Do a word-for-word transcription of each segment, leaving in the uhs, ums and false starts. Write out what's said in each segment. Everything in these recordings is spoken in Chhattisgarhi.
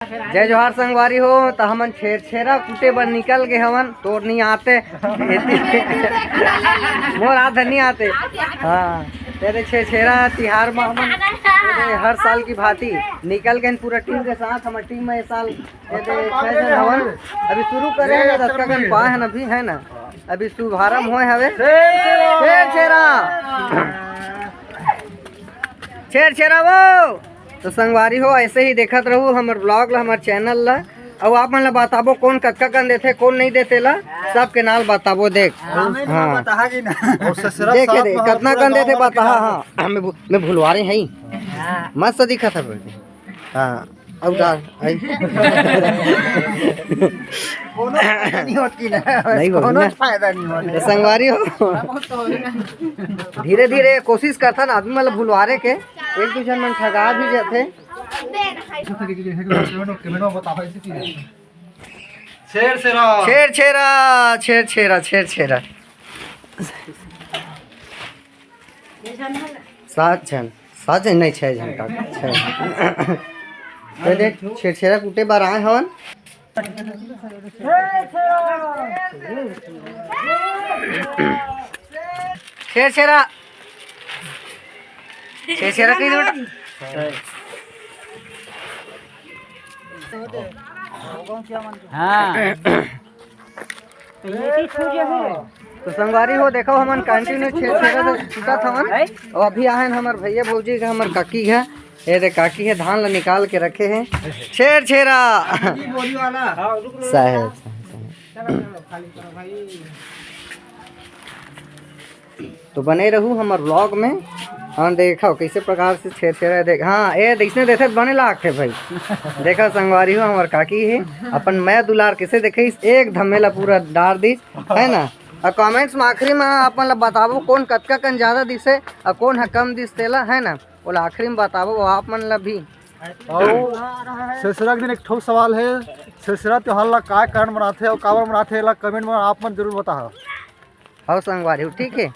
जय जोहार संगवारी हो, त हमन छेरछेरा कूटे बर निकल गे हवन, तोर नहीं आते, मोर आधा नहीं आते। हाँ, तेरे छेरछेरा तिहार में हमन तेरे हर साल की भांति निकल गए पूरा टीम के साथ। हमर टीम में इस साल ये दे छह जन हवन, अभी शुरू करे हैं, दस का गन पाए हैं अभी, है ना, अभी शुभारंभ होए हवे। छेरछेरा, छेरछेरा वो। तो संगवारी हो, ऐसे ही देखत रहू हमर ब्लॉग ला, हमर चैनल ला, अउ आप मन ला बताबो कौन कतका कन देथे, कौन नहीं देथे ला, सबके नाल बताबो। देख, हाँ, बताहा कि ना? देख, देख, कतना कन देथे बताहा। हाँ, मैं भु-, मैं भुलवारे हई, मस्त दिखत है। हाँ, अब का, आई। कोनो फायदा नहीं होत कि ना? नहीं होत कोनो ना। फायदा नहीं होत। तो संगवारी हो, धीरे-धीरे कोशिश करथन आदमी मन ल भुलवारे के, एक दू झन मन ठगा भी जाथे। छेरछेरा। छेरछेरा, छेरछेरा, छेरछेरा। सात झन, सात झन नहीं, छह झन का, छह झन। तो देख, छेरछेरा कूटे बर आए हवन। छेरछेरा, छेरछेरा कही दे बेटा। हाँ। तो संगवारी हो, देखो, हमन कंटिन्यू छेरछेरा से छूटत हवन। और अभी आहन हमर भैया भौजी के, हमर काकी है, ये दे काकी है, धान ला निकाल के रखे हैं। छेरछेरा। साहेब, साहेब। तो बने रहू हमर ब्लॉग में। हाँ, देखो कैसे प्रकार से छेरछेरा देख। हाँ, ये इसने देखे तो बने लागथे भाई। देखो संगवारी हो, हमर काकी है, अपन मया दुलार कैसे देखे, इस एक धमेला पूरा डार दीस, है ना। और कमेंट्स में आखिरी में आप मन ला बताबो कौन कतका कन ज्यादा दिसे और कौन ह कम दिस तेला, है ना, ओला आखिरी में बताबो वो आप मन ला भी। और छेरछेरा के दिन एक ठोक सवाल है, छेरछेरा त्योहार ला काय कारण मनाथे और काबर मनाथे, एला कमेंट में आप मन जरूर बताहा। हव संगवारी हो, ठीक है।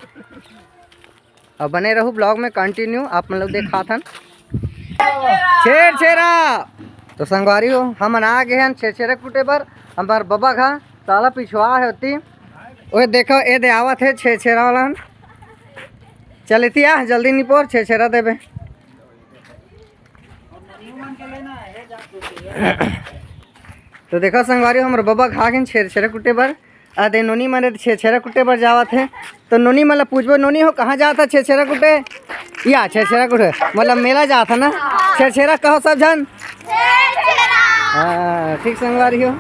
अब बने रहू ब्लॉग में कंटिन्यू, आप मन लोग देखाथन छेरछेरा। तो संगवारी हो, हमन आ गए हैं छेरछेरा कूटे बर। हमार बबा घा साला पिछुआ है होती। ओए देखो, ए दे आवत है छेरछेरा वाला। चल इतिया, जल्दी निपोर, छेरछेरा देबे। तो देखो संगवारी, हमर बबा घा गेन छेरछेरा कूटे बर। आ दे नोनी मन छेरछेरा कूटे बर जावत हे। तो नोनी मन ला पूछबो, नोनी हो कहाँ जात हे छेरछेरा कूटे? या छेरछेरा कूटे मतलब मेला जात हे ना। छेरछेरा कहो सब झन। हाँ, ठीक संगवारी हो,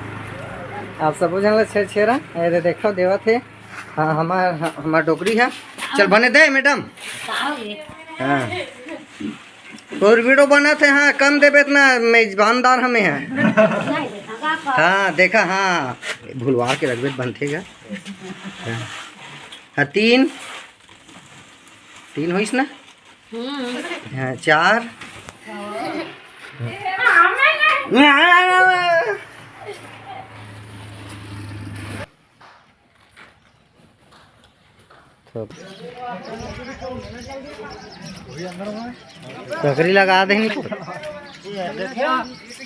आप सबो झन ला छेरछेरा। अरे देखो देवत हे। हाँ, हमार, हमार डोकरी है। चल बने दे मैडम। हाँ। तोर वीडियो बनत हे, हाँ, कम देबे इतना मेजबानदार हमें है। हाँ, देखा, हाँ, भुलवा के रखबे त बनथे गा। हाँ। हाँ, तीन, तीन होइस ना? हाँ, चार। सकरी लगा दे नहीं तो।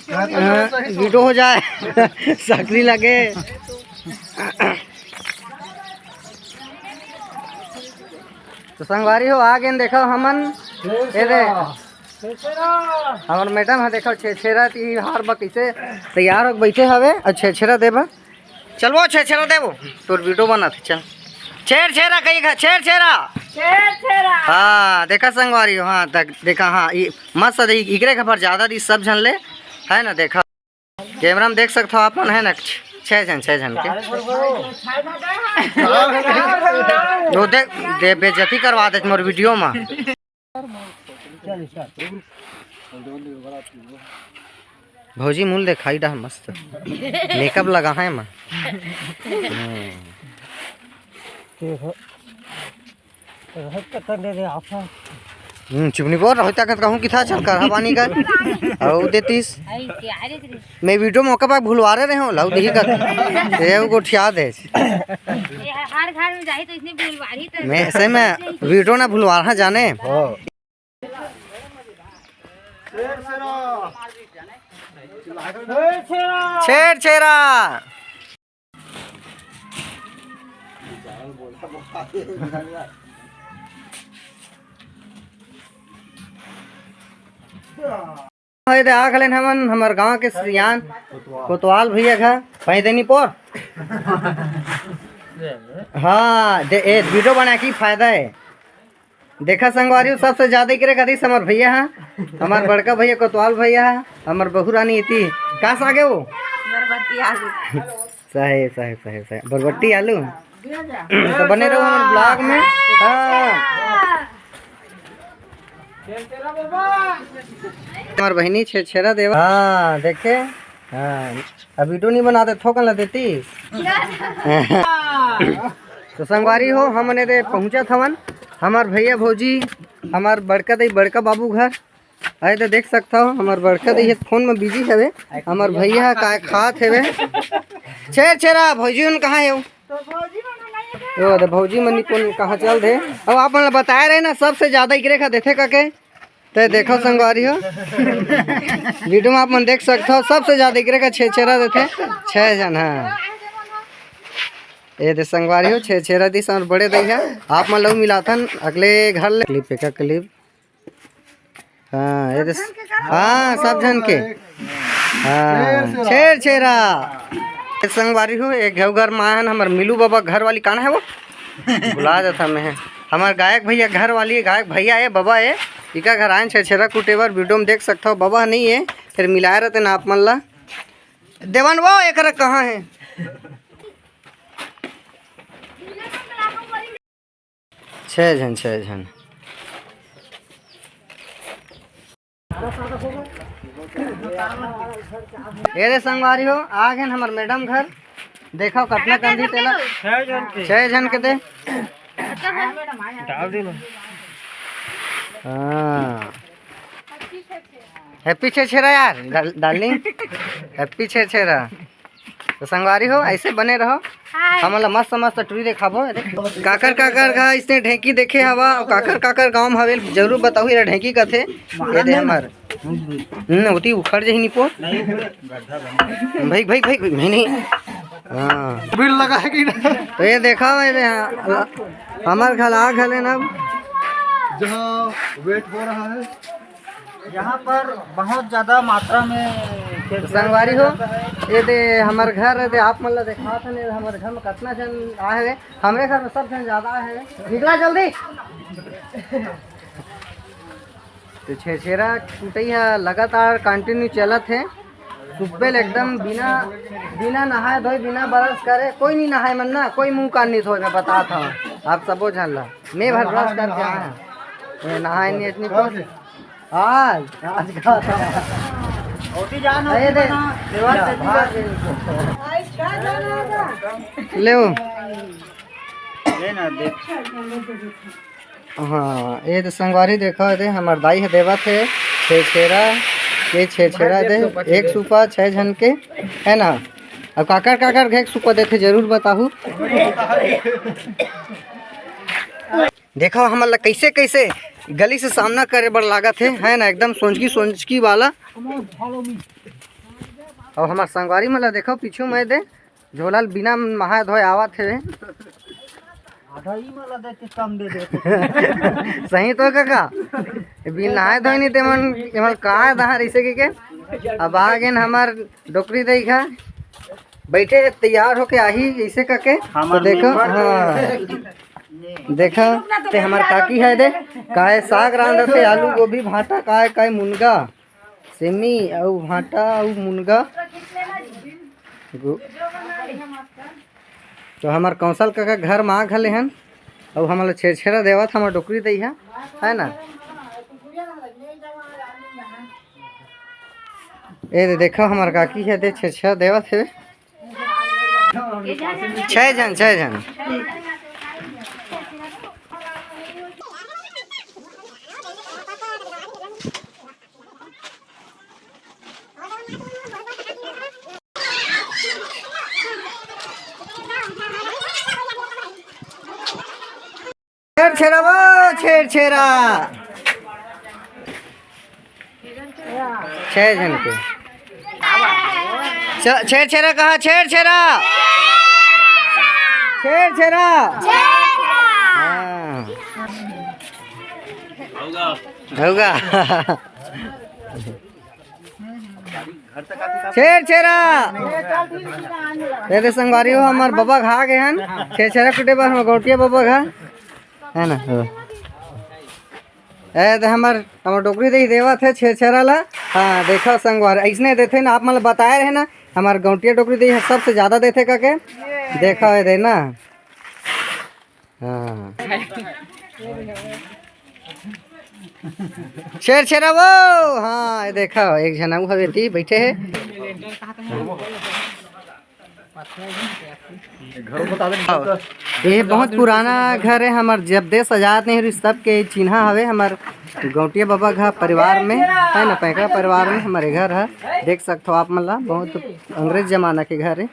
हाँ, वीडियो हो जाए। सकरी लगे। तो संगवारी हो, आ गेन देखो हमन। ये दे। हमर मैडम ह देखो छेरछेरा तिहार बर कइसे तैयार हो बैठे हवे और छेरछेरा देबा। चल वो छेरछेरा देबो, तोर वीडियो बनात हे, चल। छेरछेरा कही खा, छेरछेरा। छेरछेरा। हाँ, देखा संगवारी हो, हाँ, तक देखा, हाँ, ई मस्त दे, इकरे खबर ज्यादा दी सब झन ले, है ना, देखा। कैमरा में देख सकते हो आप मन, है ना, छ-, छह झन, छह झन के। वो देख, दे, बेइज्जती करवा दे मोर वीडियो में। भौजी मुल देखाई डहा मस्त। मेकअप लगा है माँ। हम्म, चुपनी बोल रहा, कहूँ किथा चल कर, हवा नहीं कर। और देतीस। मैं वीडियो मौका पर भुलवा रहे हो, लाओ देखी कर। ये वो गोठिया दे। ये हर घर में जाही तो इसने भुलवा ही तो। मैं ऐसे में वीडियो ना भुलवा रहा जाने। हाँ। शेर शेरा। छेरछेरा। होय दे, आ घलेन हमन हमर गांव के सियान कोतवाल भैया घर। पैदे नी पोर। हाँ दे, ए वीडियो बना के फायदा है। देखा संगवारी हो, सबसे ज्यादा एकरे कतिस हमर भैया हा, हमर बड़का भैया कोतवाल भैया हा, हमर बहू रानी इति। का साग हे वो? बरबट्टी आलू। सही, सही, सही, सही। बरबट्टी आलू। तो बने रहो हमर ब्लॉग में। हाँ। हमर बहिनी छेरछेरा देवा। हाँ, देखे। हाँ, अब वीडियो नहीं बनाते, थोकन ला देती। तो संगवारी हो, हमन एदे पहुँचत हवन, हमर भैया भौजी, हमर बड़का दई, बड़का बाबू घर। आए तो देख सकता हो, हमर बड़का दई हे फोन में बिजी हवे, हमर भैया का खात हवे। छेरछेरा, भौजी उन कहाँ हे वो? वो दे भौजी मन कोन कहाँ चल दे। अब आप मन ला बताए रहे ना, सबसे ज्यादा एकरे का देथे का के। ते देखो संगवारी हो, वीडियो में आप मन देख सकते हो, सबसे ज्यादा एकरे का छेरछेरा देथे, छह जन। हाँ, ये दे संगवारी हो, छेरछेरा दिस हमर बड़े दई हे। आप मन ला मिलाथन अगले घर ले। क्लिप, एक क्लिप। हाँ, ये दे, हाँ, सब झन के। हाँ, छेरछेरा। ये संगवारी हो, एक घर में आए हन हमर मिलू बाबा, घर वाली काना हे वो? भुला जाता मैं। हमर गायक भैया घर वाली, गायक भैया हे, बाबा हे, इका घर आयन छेरछेरा कूटे बर। वीडियो में देख सकता हो, बाबा नहीं हे, फिर मिलाए रहते ना आप मन ला। देवन वो एकरा कहाँ हे? छह झन, छह झन। ये रे संगवारी हो, आ गए हमर मैडम घर। देखो कतना कंदी तेला। छह झन के। छह झन के दे। डाल दे ना। हाँ। हैप्पी छेरछेरा यार, डार्लिंग। हैप्पी छेरछेरा। तो संगवारी हो, ऐसे बने रहो। हाय। हमन ला मस्त मस्त टुरी देखाबो। काकर काकर का इसने ढेंकी देखे हवा, अउ काकर काकर गांव में हवे, जरूर बताहू, एला ढेंकी कथे। ये दे हमर। हम्म, ओती उखड़ जही निपो। भाई, भाई, भाई, भाई, मैं नहीं। हाँ। भीड़ लगा है कि नहीं? तो ये देखा, ये दे, हाँ, हमर घर आ घले ना। जहाँ वेट हो रहा है। यहाँ पर बहुत ज्यादा मात्रा में छेरछेरा संगवारी हो, किया जाता है। ये दे हमर घर, ये दे आप मन ला देखात हन, ये हमर घर में कतना झन आए हवे। हमरे घर में सब झन ज्यादा आए हवे। निकला जल्दी। तो छेरछेरा कुटई ह लगातार कंटिन्यू चलत हे। सुब्बे ले एकदम बिना, बिना नहाए धोए, बिना ब्रश करे, कोई नहीं नहाए मन ना, कोई मुंह कान नहीं धोए, मैं बतात हूँ आप सबो झन ला। मैं भर ब्रश करके आए हैं। ये नहाए नहीं इतनी कुछ। आज, आज का था। होती जान अरे होती दे। बना। देवाल से भाग गई। ले वो। ये ना देख। हाँ, ये तो संगवारी देखो, ये दे हमर दाई ह देवत हे छेरछेरा, ये छेरछेरा दे, एक सुपा छह झन के, है ना? अब काकर काकर घेक सुपा देथे, जरूर बताहू। देखो हमन ला कैसे कैसे गली से सामना करे बर लागत हे, है ना? एकदम सोंचकी सोंचकी वाला। अब हमर संगवारी मन ला देखो, पीछू में दे झोला ल बिना नहाए धोए आवत हे। आधा ही मला देख के कम दे दे। सही तो काका, बिन नहाए धोए नहीं ते मन, ये मन कहाँ दहा रहिसे के, के? अब आ गए हमर डोकरी दई घर, बैठे तैयार होके आही ऐसे करके। तो हमर देखो, मेंबर। हाँ, देखो, ते हमर काकी है दे, काहे साग रांधत हे, आलू गोभी भाटा, काय काय मुनगा, सेमी अउ भाटा अउ मुनगा। गो-, तो हमर कौशल काका घर में आ घले हन, अउ हमन ला छेरछेरा देवत हमर डोकरी दई ह, है ना? ए दे देखो हमर काकी है दे छेरछेरा देवत हे। छह जन, छह जन। छेरछेरा वो, छेरछेरा। छह जन के। छेरछेरा कहा, छेरछेरा। छेरछेरा। हाँ। होगा। छेरछेरा। ये दे संगवारी हो, हमर बबा घा गे हन। छेरछेरा कूटे बर हमर गौंटिया बबा घा, है ना? हो। ए दे हमर, हमर डोकरी दे देवत हे छेरछेरा ला। हाँ, देखो संगवारी, अइसने देथे ना, आप मन ला बताए रहे ना, हमर गौंटिया डोकरी दे सबसे ज्यादा देथे कके। देखो ये दे ना। हाँ। छेरछेरा वो, हाँ, ये देखो, एक झन अउ हवे ती बैठे हे। ये बहुत पुराना घर है हमर, जब देश आजाद नहीं रहिस तब के चिन्हा हवे हमर गौंटिया बबा घर परिवार में, है ना, पैकरा परिवार में हमर ये घर है। देख सकथो आप मन ला, बहुत अंग्रेज जमाना के घर है,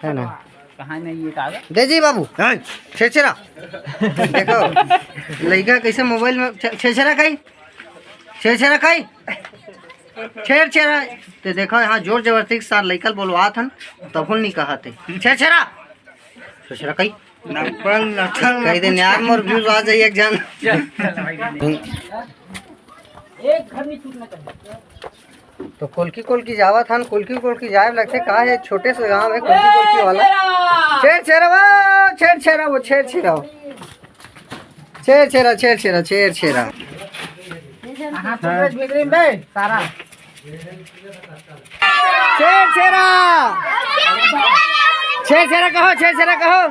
है ना। कहाँ नहीं ये कागज? दे जी बाबू। हैं? छेरछेरा। देखो, लइका कैसे मोबाइल में छे-, छेरछेरा कही? छेरछेरा कही? छेरछेरा। ते देखो, यहाँ जोर जबरदस्ती के साथ लइका ल बोलवात हन, तभो नहीं कहत हे। छेरछेरा। छेरछेरा कही? नपल नठल कही दे यार, मोर व्यूज आ जाई एक जन। तो कोलकी कोलकी जावत हन, कोलकी कोलकी जाए लगथे। का है, छोटे से गांव है कोलकी कोलकी वाला। छेरछेरा वो, छेरछेरा वो, छेरछेरा वो। छेरछेरा, छेरछेरा, छेरछेरा। हाँ, तो बस बिगड़ी में बे, सारा। छेरछेरा। छेरछेरा कहो, छेरछेरा कहो।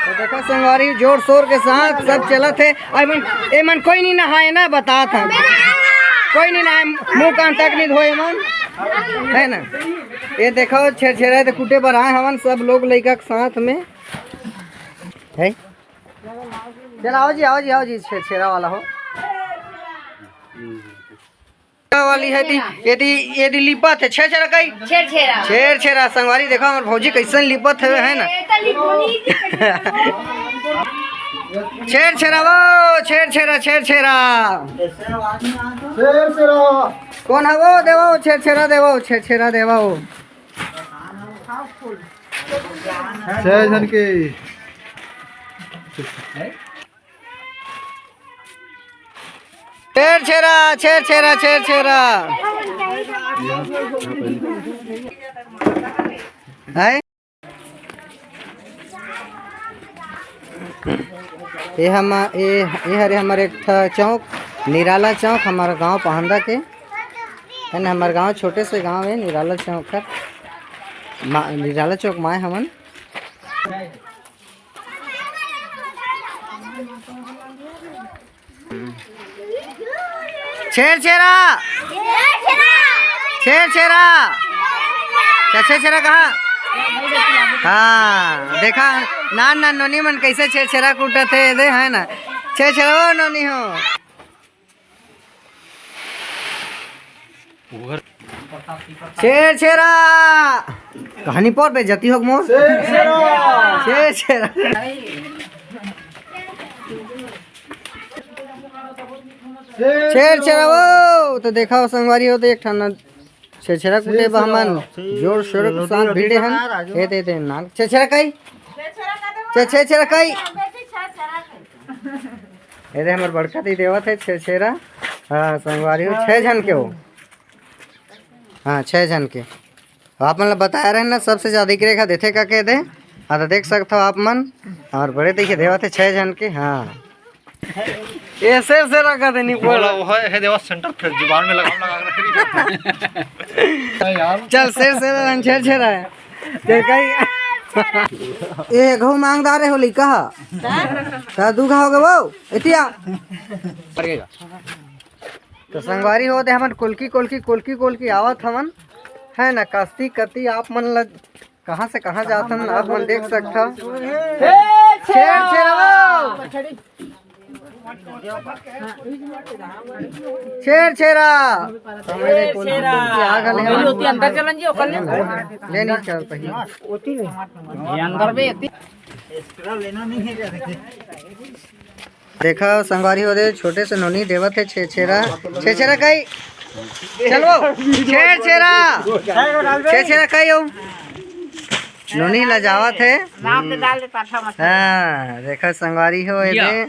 तो देखो संगवारी, जोर शोर के साथ सब चलत हे। अउ एमन, एमन कोई नहीं नहाए ना, बतात हे। कोई नहीं नहाए, मुंह कान तक नहीं धोए एमन, है ना? ये देखो, छेरछेरा तो कूटे बर आए हवन सब लोग लइका के साथ में, है। चल, आओ जी, आओ जी, आओ जी, छेरछेरा वाला हो। वाली है दी, ये दी, ये दी लिपत है, छेरछेरा कही? छेरछेरा। छेरछेरा, संगवारी देखो, हमर भौजी कैसन लिपत है, है ना? ये तो लिपोनी थी। छेरछेरा वो, छेरछेरा, छेरछेरा। छेरछेरा। कौन है वो? देवो, छेरछेरा देवो, छेरछेरा देवो। छह जन के। छेरछेरा, छेरछेरा, छेरछेरा। हैं? ये हम, ये, ये हरे हमर एक ठा चौक, निराला चौक, हमर गांव पहंदा के। है ना, हमर गांव छोटे से गांव है, निराला चौक हर। मा-, निराला चौक माय हमन। छेरछेरा। छेरछेरा। क्या छेरछेरा कहा? हाँ, देखा, नान नान नोनी मन कैसे छेरछेरा कूटत हे, दे, है ना? छेरछेरा, ओ नोनी हो। छेरछेरा। कहानी पर बेइज्जती होग मोर। छेरछेरा। छेरछेरा। छेरछेरा वो, तो देखा हो संगवारी हो, तो एक ठन छेरछेरा कूटे बा हमन जोर शोर के साथ भिड़े हन। ए दे दे नान। छेरछेरा कही? छे-, छेरछेरा कही? ए दे हमर बड़का दी देवत है छेरछेरा। हाँ, संगवारी हो, छह जन के हो। हाँ, छह जन के। आप मन ल बताए रहे ना, सबसे ज्यादा एकरे खा देथे का कह दे। हाँ, तो देख सकथो आप मन, और बड़े देखिए देवत है छह जन के। हाँ, ऐसे ऐसे रखा थे, नहीं बोला। बोला वो है, है देवा सेंटर फिर जुबान में लगा, लगा के रख रही है। यार। चल, शेर, शेर, छेरछेरा है। चल, कहीं। ए, घऊ मांगदार है होली, कहा? का दू घा हो गए वो? एतिया। तो संगवारी हो दे, हमन कोलकी, कोलकी, कोलकी, कोलकी आवत हमन, है ना? कस्ती कती आप मन ल कहाँ से कहाँ जात हन, आप मन देख सकथव। छेरछेरा। छेरछेरा। आ गले हैं। अंदर चलन जी, ओकर ले। ले नहीं चल पही। ये अंदर में एती। देखा संगवारी हो दे, छोटे से नोनी देवत है छेरछेरा। छेरछेरा कही? चलो, छेरछेरा। छेरछेरा कहियो। नोनी ला जावत हे। नाम ले डाल दे, पाछा मत। हाँ, देखो संगवारी हो, ये या। दे।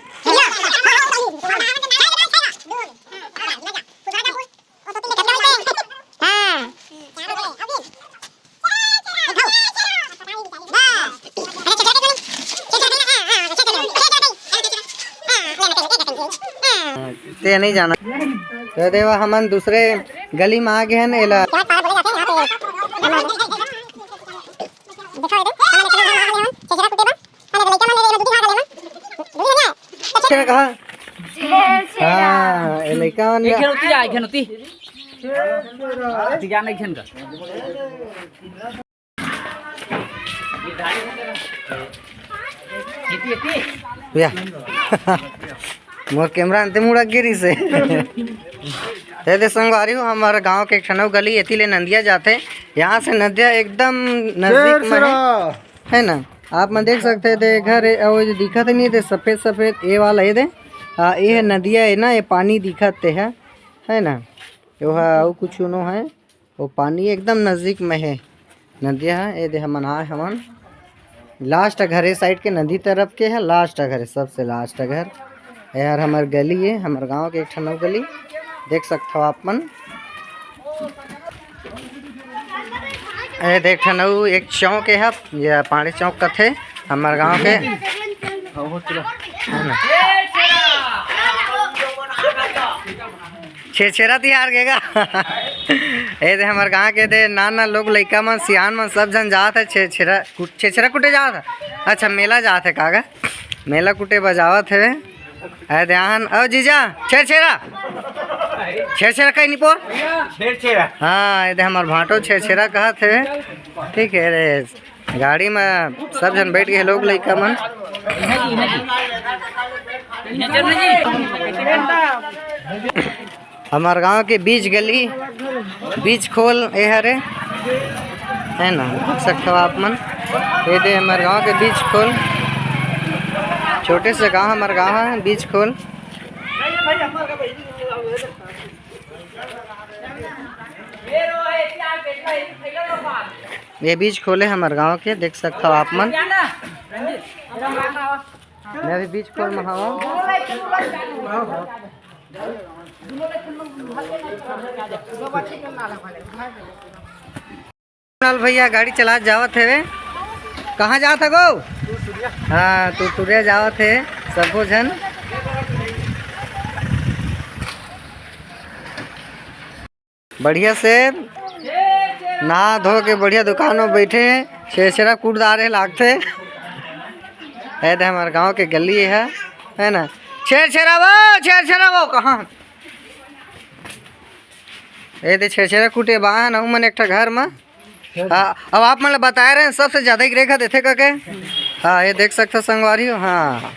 ते नहीं जाना। तो देवा, हमन दूसरे गली में आ गए हैं, एला। देखो, ये दे, हमन एक ठो घर में आ गए हैं, छेरछेरा कुटे बर। तेने कहा? हाँ, ये लइका मन एक का। घन होती जा, एक घन होती। ती जान एक घन का। एती, एती। या। मोर कैमरा अंते मुड़ा गिरी से। ते दे संगवारी हो, हमारे गांव के एक ठन अउ गली एती ले नंदिया जाथे। यहाँ से नदिया एकदम नजदीक में है। है ना, आप मन देख सकते हैं, दे घर है, और जो दिखत नहीं, दे सफेद सफेद, ये वाला, ये दे, हाँ, ये है नदिया है ना, ये पानी दिखत ते है, है ना, ये हा, वो कुछ नो है, वो पानी एकदम नजदीक में है नदिया है। ये दे हमन आए, हमन लास्ट घर, ये साइड के नदी तरफ के है, लास्ट घर है, सबसे लास्ट घर। यार, हमर गली है, हमर गांव के एक ठन अउ गली, देख सकथव आप मन। ए, देख ठन अउ एक चौक है, ये पांड़े चौक कथे, हमर गांव के। है ना? छेरछेरा तिहार के गा। ए दे हमर गांव के दे नान नान लोग, लइका मन, सियान मन, सब झन जात है छेरछेरा कुट-, छेरछेरा कुटे जात है। अच्छा, मेला जात है का गा? मेला कुटे बजावत है। ए दे आहन, ओ जीजा, छेरछेरा। छेरछेरा कही निपोर? छेरछेरा। हाँ, ए दे हमर भांटो छेरछेरा कहत है। ठीक है रे। गाड़ी में सब झन बैठ गए लोग, लइका मन। हमार गांव के बीच गली, बीच खोल ए हरे, है ना, देख सकथव आप मन। ये दे हमार गांव के बीच खोल, छोटे से गांव हमार गांव है, बीच खोल। ये बीच खोले हमर गांव के, देख सकथव आप मन। मैं अभी बीच खोल में हवं। कुणाल भैया गाड़ी चलात जावत हवे। कहाँ जात ह गो? हाँ, तुरतुरिया जावत हे सबो झन। बढ़िया से नहा धो के बढ़िया दुकान में बैठे हे। छेरछेरा कूट डारे लागथे। ए दे हमर गांव के गली हे, है ना? छेरछेरा वो, छेरछेरा वो कहाँ? ए दे छेरछेरा कूटे बा हे ना, उमन एक ठा घर में। हाँ, अब आप मन ल बताए रहे हैं, सबसे ज्यादा ही रेखा देथे करके। हाँ, ये देख सकथव संगवारी हो। हाँ,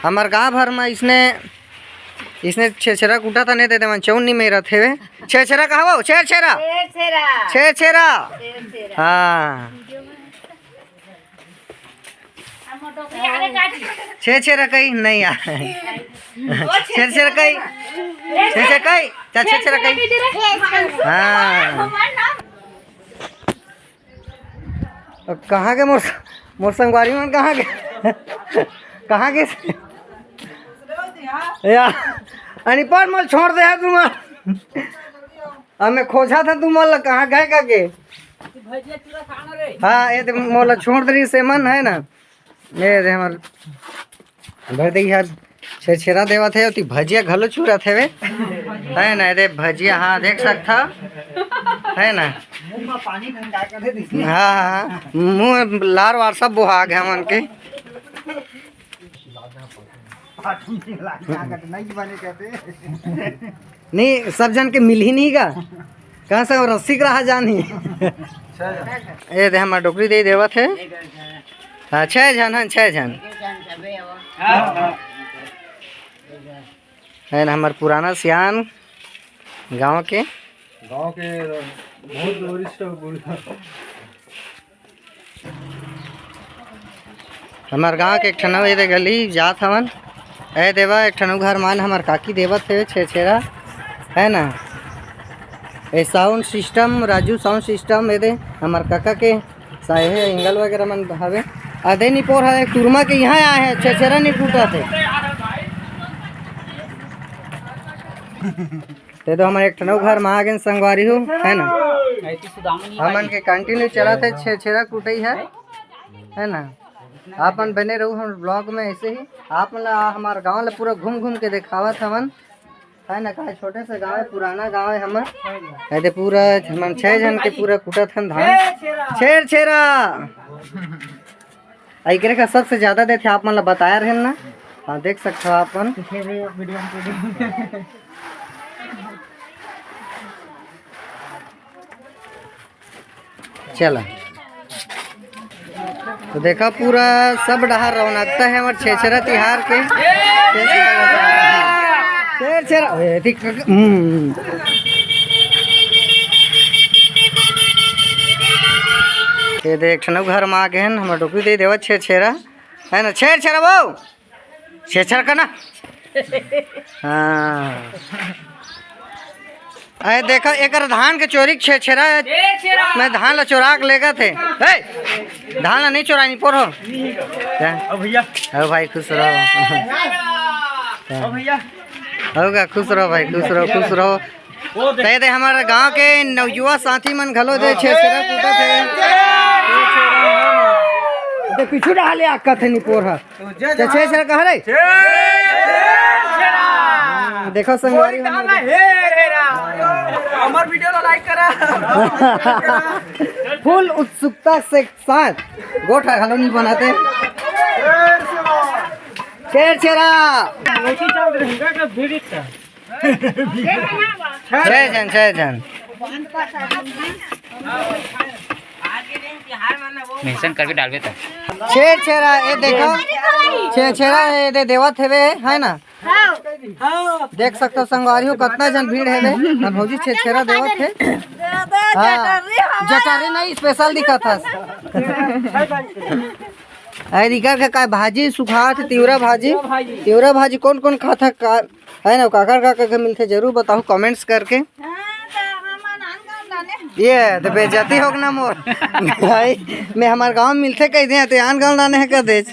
हमर गांव भर में इसने, इसने छेरछेरा कूटा था, नहीं देते मन चौन नहीं मेरा थे। छेरछेरा कहा वो? छेरछेरा। छेरछेरा। छेरछेरा। छेरछेरा। हाँ। छेरछेरा कही नहीं यार। छेरछेरा कही। छेरछेरा कही। चल, छेरछेरा कही। हाँ। अब कहाँ के मोर, मोर संगवारी मन कहाँ के? कहाँ के? या, अनिपन मोल छोड़ दे है तुम। अब मैं खोजा था तुम मोल कहाँ गए करके। हाँ, ये दे मोला छोड़ दे रही से मन है ना। ये दे हमर भर दे यार, छेरछेरा देवत हे, ओती भजिया घलो चूरत हेवे। है ना, ये दे भजिया, हाँ, देख सकथव, है ना? हाँ, हाँ, हाँ। मुंह लार वार सब बोहा गया मन के। नहीं, सब झन के मिलही नहीं गा। कहाँ से वो रस्सी के रहा जानी। ये दे हमार डोकरी दे देवत हे। हाँ, छह झन हन, छह झन। है ना, हमार पुराना सियान गांव के। गांव के बहुत वरिष्ठ बूढ़ा। हमार गांव के एक ठन अउ ये दे गली जात हवन। ए देवा, एक ठन अउ घर मान हमार काकी देवत हे छेरछेरा। है ना। ये sound system, Raju sound system, ये दे हमर काका के साहे एंगल वगैरह मन हवे। अदे निपोर है, टूरमा के यहाँ आए हैं, छेरछेरा नहीं कूटा थे। ते तो हमर एक ठन अउ घर मा आ गेन संगवारी हो, है ना। हमन के कंटिन्यू चलत हे, छेरछेरा कुटई है, है ना। आप मन बने रहू हमर ब्लॉग में ऐसे ही। आप मन ला हमर गांव ला पूरा घूम घूम के देखावत हमन, है ना। काहे छोटे से गांव है, पुराना गांव है हमर। ऐसे पूरा हमन छह झन के पूरा कुटत हन धान। छेरछेरा। आ, एकरे का सबसे ज्यादा देथे, आप मन ला बताया रहेन ना। हाँ, देख सकते हो आप मन। चला, तो देखा, पूरा सब डहार रौनकता है हमर छेरछेरा तिहार के। छेरछेरा, ए, देख, हम्म। ये देख, ठनऊ घर मा आ गए हैं, हमर डोकरी दे देवा छेरछेरा। है ना, छेरछेरा वो? छेरछेरा का ना? हाँ। अरे देखो, एकर धान के चोरी के छेरछेरा है। मैं धान ला चोरा के लेगा थे। ए, धान ला नहीं चोराई, नहीं पोर हो। क्या? अब भैया। अब भाई खुश रहो। अब भैया। होगा, खुश रहो भाई, खुश रहो, खुश रहो। वो देख। ते दे हमर गांव के नवयुवा साथी मन घलो दे छेरछेरा कूटत हे। ते पीछू डाले आकत हे निपोर ह। ते छेरछेरा कहा रे? देखो संगवारी हो। हमर वीडियो ला लाइक करा। फुल उत्सुकता से साथ गोठ घलो नहीं बनाते। छेरछेरा। छह जन, छह जन। मेंशन करके डालबे त। छेरछेरा, ये देखो। छेरछेरा, ये दे देवत हेवे, है ना? देख सकते हो संगवारी हो, कितना जन भीड़ हेवे। हम भौजी छेरछेरा देवत हे। हाँ, जटरी नहीं, स्पेशल दिखत हस। अरे इकर का काय भाजी सुखात, तिवरा भाजी। तिवरा भाजी कौन कौन खाता का, है ना, काकर काकर के मिलथे, जरूर बताओ कमेंट्स करके। ये तो बेइज्जती होग ना मोर। भाई, मैं हमर गांव मिलथे कह दे, ते आन गांव लाने है कह दे।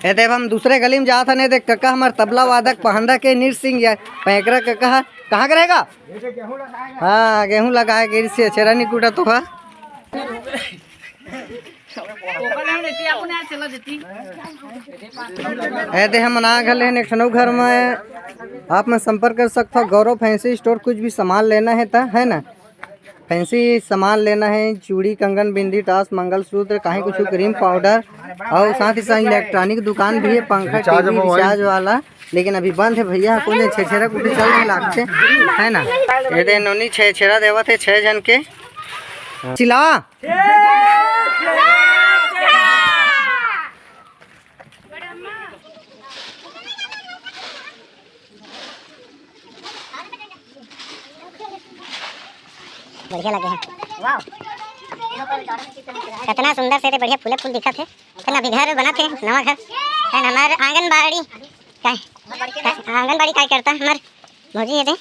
ए देख, हम दूसरे गली में जात हन, देख कका हमर तबला वादक पहंदा के नीर सिंह या पैकरा कका ह, कहाँ के रहेगा? हाँ, गेहूं लगाए गिर से छेरछेरा नहीं कूटा तो हा। ए दे हमन आ घले हन एक ठन अउ घर में, आप मन संपर्क कर सकथव। गौरव फैंसी स्टोर, कुछ भी सामान लेना है त, है ना, फैंसी सामान लेना है, चूड़ी, कंगन, बिंदी, टास, मंगलसूत्र, कहीं कुछ क्रीम पाउडर और साथ ही साथ इलेक्ट्रॉनिक दुकान भी है, पंखा, रिचार्ज टीवी, मोबाइल। रिचार्ज वाला, लेकिन अभी बंद है भैया, कोने छेरछेरा कुटी चल रहे लागते, है ना। ये दे नोनी छेरछेरा देवत है छह जन के। चिल्लावा। बढ़िया लगे है। वाह। कितना सुंदर से रे, बढ़िया फूले फूल दिखत है। फिर अभी घर बनत हे, नवा घर। फिर हमार आंगनबाड़ी, काय, आंगनबाड़ी काय करता हमार भौजी ये दे।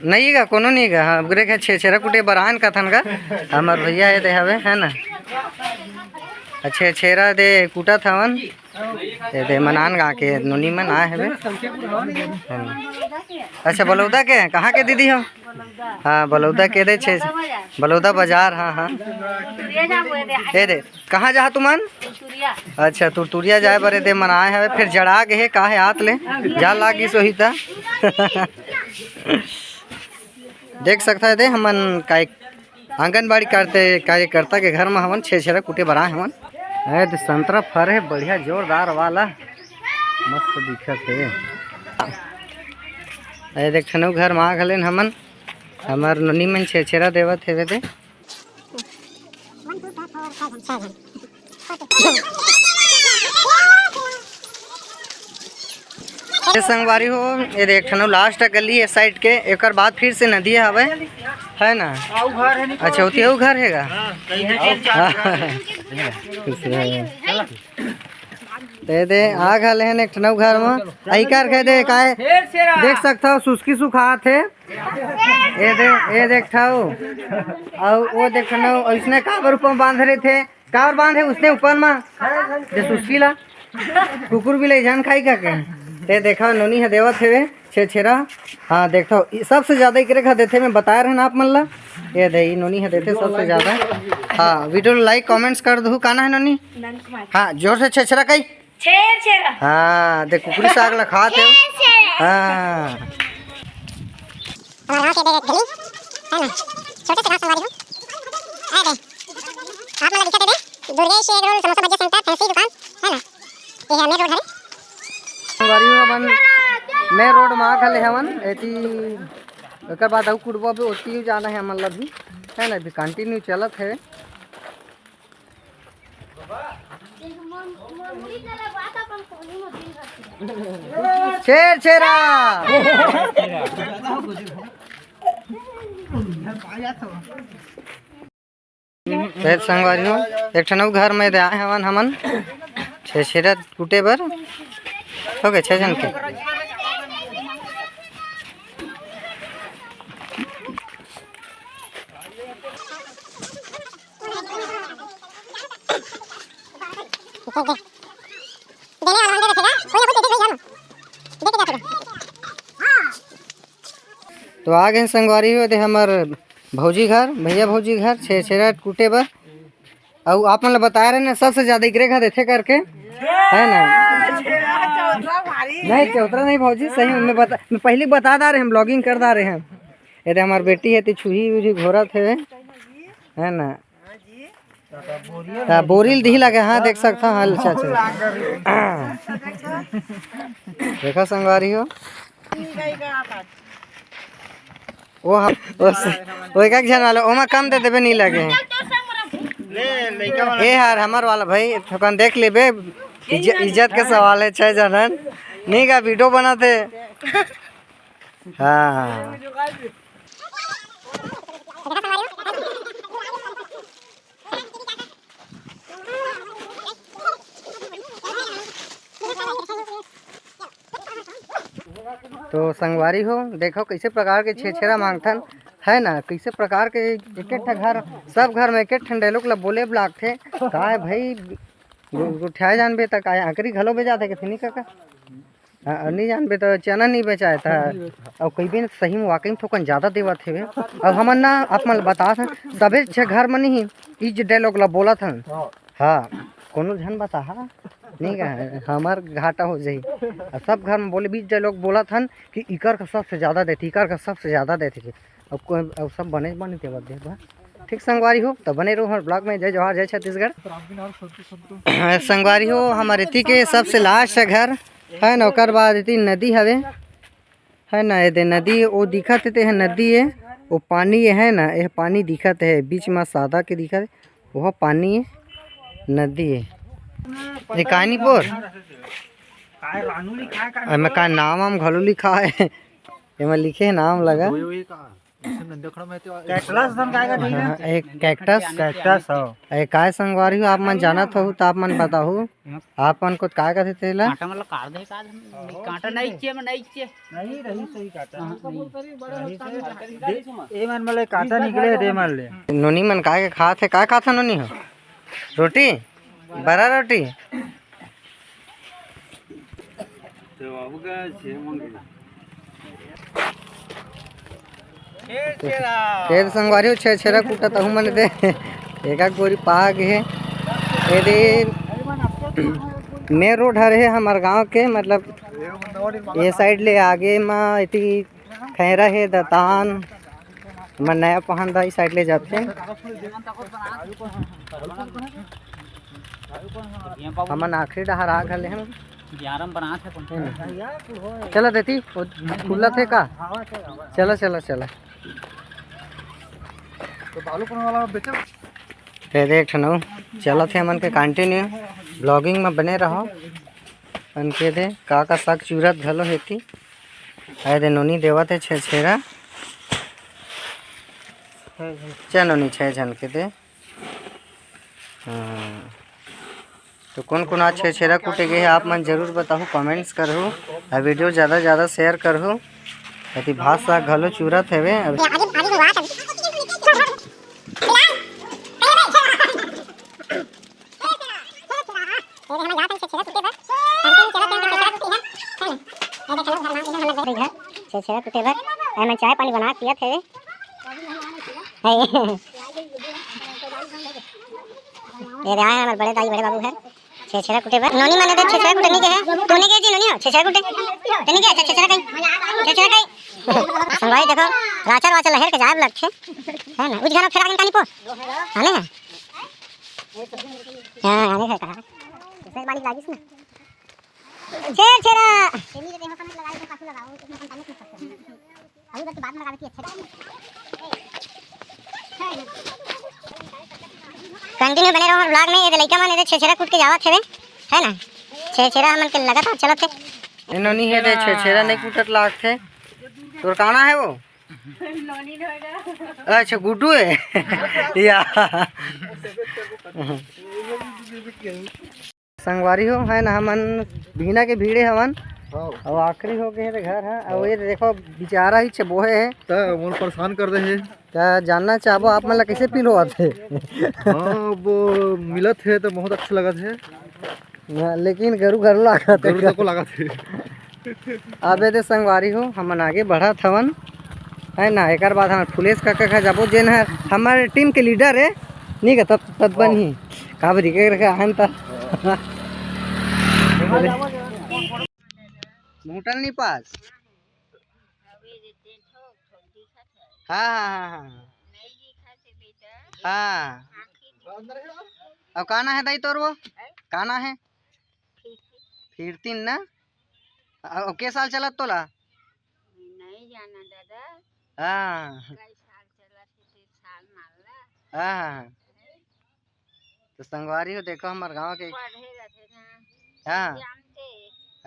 नहीं गा, कोनो नहीं गा। हाँ, ओकरे के छेरछेरा कुटे बर आन कथन गा। हमार भैया ये दे हवे, है ना। छेरछेरा दे कूटत हवन। ये दे मनान गा के नोनी मन आए हवे। हाँ। अच्छा, बलौदा के, कहाँ के दीदी हो? हाँ, बलौदा के दे छे, बलौदा बाजार, हाँ, हाँ। ये दे, कहाँ जहा तुमन? अच्छा, तुरतुरिया जाए बर दे मन आए हवे, फिर जड़ा गे हे, काहे आत ले, जा लागिस होही त। देख सकता है दे, हमन काय आंगनबाड़ी करते, कार्यकर्ता के घर में हमन छेरछेरा कूटे बर आए हमन। ए, तो संतरा फर है बढ़िया जोरदार वाला, मस्त दिखत है। ए, देख ठनऊ घर में आ घलेन हमन, हमर नोनी मन छेरछेरा देवत हेवे दे। ये संगवारी हो, ये देख ठनो लास्ट गली है साइड के, एकर बाद फिर से नदी हवे, है ना? अच्छा, होती है वो घर हैगा। हाँ। खुश रहो। ए दे, आ घले हन एक ठन अउ घर म। अइकर के दे, काय देख सकथव, सुस्की सुखात हे। ए दे, ए देख ठव। अउ वो देख ठव, अइसने काबर ऊपर म बांधे रहिथे? काबर बांधे उसने ऊपर म? जे सुस्की ला। कुकुर भी ले जान खाई का के? ते देखा, नोनी ह देवत हेवे। छेरछेरा। हाँ, देखो, ई सबसे ज्यादा एकरे घर देथे, मैं बताए रहन आप मन ला। ये दे, ई नोनी ह देथे सबसे ज्यादा। हाँ, video like, comments कर दहू। का ना है नोनी? नंद कुमार। हाँ, जोर से छेरछेरा कही। छेरछेरा। हाँ, देख, कुकरी साग ला खात हे। छेरछेरा। हाँ। हमारे गाँव के दे गली, है ना? छोटे से गाँव संगवारी हो। है दे। आप मन ला दिखत हे दे, दुर्गेश egg roll समोसा भजिया center, fancy दुकान, है ना? ये है main road हरे। संगवारी हो, अपन main road मा आ घले हवन, एती ओकर बाद अउ कुड़वा भी ओती जाना है हमन ला भी, है ना? अभी continue चलत है। छेरछेरा। फेर संगवारी हो, एक ठन अउ घर में दे आए हवन हमन छेरछेरा कूटे बर। हो गए छह जन के। तो आ गए संगवारी हो, दे हमर भौजी घर, भैया भौजी घर, छेरछेरा कूटे बर। अउ आप मन ल बताए रहे ना, सबसे ज्यादा एकरे घर देथे करके, है ना? नहीं, चौतरा नहीं भौजी, सही में मैं बता, मैं पहले बता दा रहे हम, vlogging कर दा रहे हम। ये दे हमर बेटी हे, ते छुही उही घोरत हे, है ना? ता बोरिल दिही लगे, हाँ, देख सकता हूँ, हाँ, अच्छा, अच्छा। देखा संगवारी हो, वो हम, वो स-, वो एक, एक झन वाला, ओमा कम दे देबे, नहीं लगे। ए हार हमर वाला भाई, थोकन देख लेबे, इज्ज-, इज्जत के सवाल है, छह जनन, नहीं का video बनाते। हाँ। तो संगवारी हो, देखो कैसे प्रकार के छेरछेरा मांगथन, है ना, कैसे प्रकार के एक एक ठा घर, सब घर में एक एक ठन dialogue ला बोले लागथे। का है भाई, गो-, गोठियाए जानबे त का है, आखिरी घलो बे जाथे कथे, नहीं काका? हाँ, नहीं जानबे तो चना नहीं बेचाए था। अउ कहिबे न, सही में वाकई में थोकन ज्यादा देवत हेवे। अब हमन ना आप मन ल बता सन, सबे छे घर में नहीं ई जे dialogue ला बोलत हन। हाँ, कोनो झन बता हा, नहीं कहे, हमार घाटा हो जाही। अब सब घर में बोले, बीच dialogue बोलत हन कि इकर का सबसे ज्यादा देथे, इकर का सबसे ज्यादा देथे। अब कोई, अब सब बने बने देवत दे बा। ठीक संगवारी हो, तो बने रहो हमारे vlog में। जय जोहार, जय छत्तीसगढ़। संगवारी हो, हमारे इति के सबसे last है घर, है ना, ओकर बाद इति नदी हवे, है ना, ये दे नदी, वो दिखत हे, ते है नदी है, वो पानी है ना, ये पानी दिखत है, बीच में सादा के दिखत है, वो पानी है, नदी है। ये कहानी बोल, एमे का नाम वाम घलो लिखा है, एमे लिखे है नाम लगा। कैटलस धन काय का ठीक है? हाँ, एक कैक्टस। कैक्टस हो। ए, काय संगवारी हो, आप मन जानत हो तो आप मन बताहू, आप मन को काय कथे तेला? कांटा मतलब काट दे का, कांटा नहीं चाहिए, मैं नहीं चाहिए। नहीं, रही सही कांटा। हाँ, नहीं। रही सही। दे, ए मन मतलब कांटा निकले, दे मन ले। नोनी मन काय के खात हे, काय खात हे नोनी हो? रोटी? बड़ा रोटी? तेल संगवारी हो, छेरछेरा कूटत हूँ मन दे, एक बोरी पाग है। ये दे main road हरे है हमार गांव के, मतलब ये side ले आगे मा इति खैरा है, दतान, हमर नया पहन दा, ई side ले जाथे। हमन आखिरी डहर आ घले हन। ग्यारह में बनात हे अपन। चला देती, वो खुला थे का? चला, चला, चला। तो बालू कौन वाला बेचे? ते देख ठनो, चलत हे हमन के continue, vlogging में बने रहो। अनके दे, का का साग चूरत घलो हेती। आए दे नोनी देवत हे छेरछेरा। छह नोनी, छह झन के दे। हाँ। तो कोन कोन आज छेरछेरा कूटे गे हे, आप मन जरूर बताहू, comments करहू, अउ video ज्यादा ज्यादा share करहू। अति भात साग घलो चूरत हवे। अब छेरछेरा कूटे बर एमन चाय पानी बना के पियत हे। ये दे आए हैं हमारे बड़े दाई, बड़े बाबू घर। छेरछेरा कूटे बर। नोनी मने तो छेरछेरा कूटे नहीं गए हैं। तू नहीं गए जी नोनी हो? छेरछेरा कूटे। तू नहीं गए? अच्छा, छेरछेरा कहीं। छेरछेरा कहीं। संगवारी देखो, राचर वाचर लहेर के जाए लगथे। है ना? उजगाना फेर आगे कानी पो। आने हैं? हाँ, आने हैं कहा। इसमें पानी लागिस ना। छेरछेरा। Continue बने रहो हमर vlog में। ये दे लइका मन एदे छेरछेरा कूट के जावत हवे, है ना? छेरछेरा हमन के लगातार चलत हे। ए नोनी हे दे छेरछेरा नहीं कूटत लागथे। तोर का नाम हे वो? अच्छा, गुड्डू हे। या। संगवारी हो, है ना, हमन बिहना के भीड़े हवन। हाँ। अउ आखिरी हो गे हे घर ह। अउ ये देखो, बेचारा ही छे बोहे हे। त मोर परेशान कर दे हे। त जानना चाहबो आप मन ला कैसे feel होवत हे? हाँ, अब मिलत हे त बहुत अच्छा लगत हे। ना, लेकिन गरु गरु लागत हे। गरु तको लागत हे। अबे दे संगवारी हो, हमन आगे बढ़त हवन, है ना। एकर बाद हमर फुलेश काका खा जाबो, जेन हर हमर team के leader हे, नी का तब तब बन ही काबरी के रखे आहन त। होटल नहीं पास। हाँ, हाँ, हाँ, हाँ। हाँ। अब का नाम हे दाई तोर वो? का नाम हे? फिरतीन ना? अउ के साल चलत तोला? नहीं जाना दादा। हाँ। कई साल चलत हे, तीस साल मान ला। हाँ, हाँ, हाँ। तो संगवारी हो, देखो हमर गांव के। पढ़े रहे ना। हाँ। जानते।